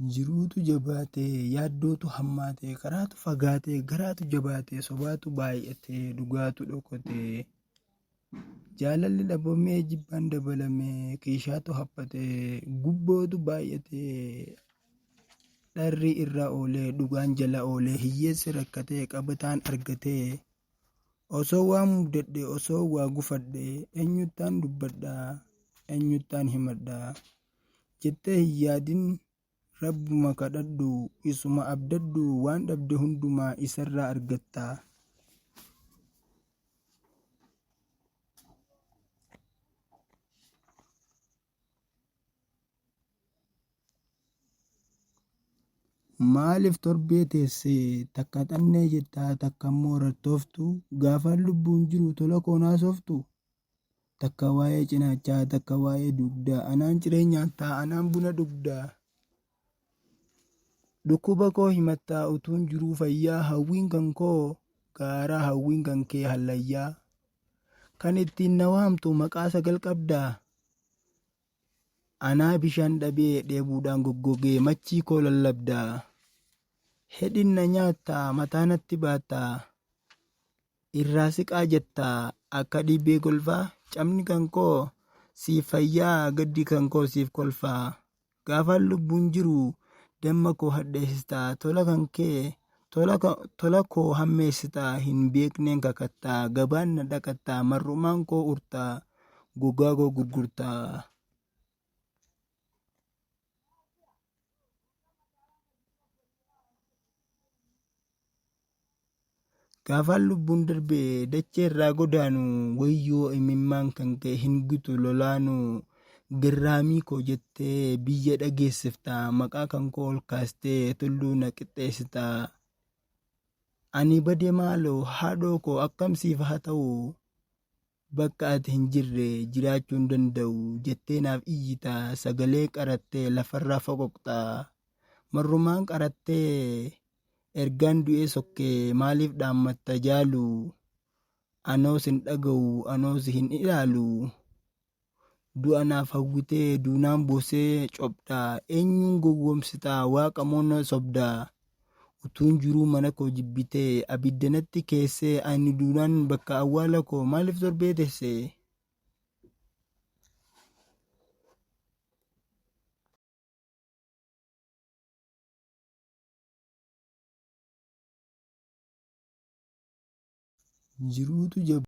Jiruutu jabaate, yaaddootu hammaate, karaatu fagaate, garaatu jabaate, sobaatu baay'ate, dhugaatu dhokate. Jaalalli dhabamee, jibbaan dabalame, kiishaatu haphate, gubbootu baay'ate, dharri irra oolee, dhugaan jala oolee, hiyyeessi rakkatee, qabataan argatee. Osoo waa mudadhe, osoo waa gufadhe, eenyuttaan dubbadha, eenyuttaan himadha. Jettee hin yaadin Rabbuma kadhadhu isuma abdadhu waan dhabde hundumaa isarraa argatta. Maaliif torbee teesse takka xannee jettaa takka immoo rattooftu gaafaan lubbuun jiru tola koon haasoftu? Takka waa'ee cinaachaa takka waa'ee dugdaa anaan ciree nyaattaa anaan buna dhugdaa. Dhukkuba koo himattaa utuun jiruu fayyaa hawwiin kan koo gaaraa hawwiin kan kee hallayyaa. Kan ittiin na waamtu maqaa sagal qabdaa. Anaa bishaan dhabee dheebuudhaan goggogee machii koo lallabdaa. Hedhin na nyaattaa mataa natti baattaa. Irraa siqaa jettaa akka dhibee golfaa cabni kan koo siif fayyaa gaddi kan koo siif kolfaa gaafaan lubbuun jiru damma koo hadheessitaa tola kan kee tola koo hammeessitaa hin beekneen kakattaa gabaan na dhaqattaa mar'umaan koo urtaa gogaa koo gurgurtaa. Gaafaan lubbuun darbe dachee irraa godaanu wayyoo imimmaan kan kee hin gitu lolaanu garraamii koo jettee biyya dhageessifta maqaa kan koo ol kaastee tulluu na qixxeessita. Ani bade maaloo haadhoo koo akkam siif haa ta'u bakka ati hin jirre jiraachuu hin danda'u jettee naaf iyyita sagalee qarattee lafarraa foqoqxa marrumaan qarattee ergaan du'ee sokkee maaliif dhaammatta jaalu anoo sin dhaga'u anoo si hin ilaalu du'a naaf hawwitee duunaan boosee cobda eenyuun gowwoomsita waaqa moo na sobda utuun jiruu mana koo jibbitee abidda natti keessee ani duunaan bakka awwaala koo maaliif torbee teesse. Jiruutu jaba.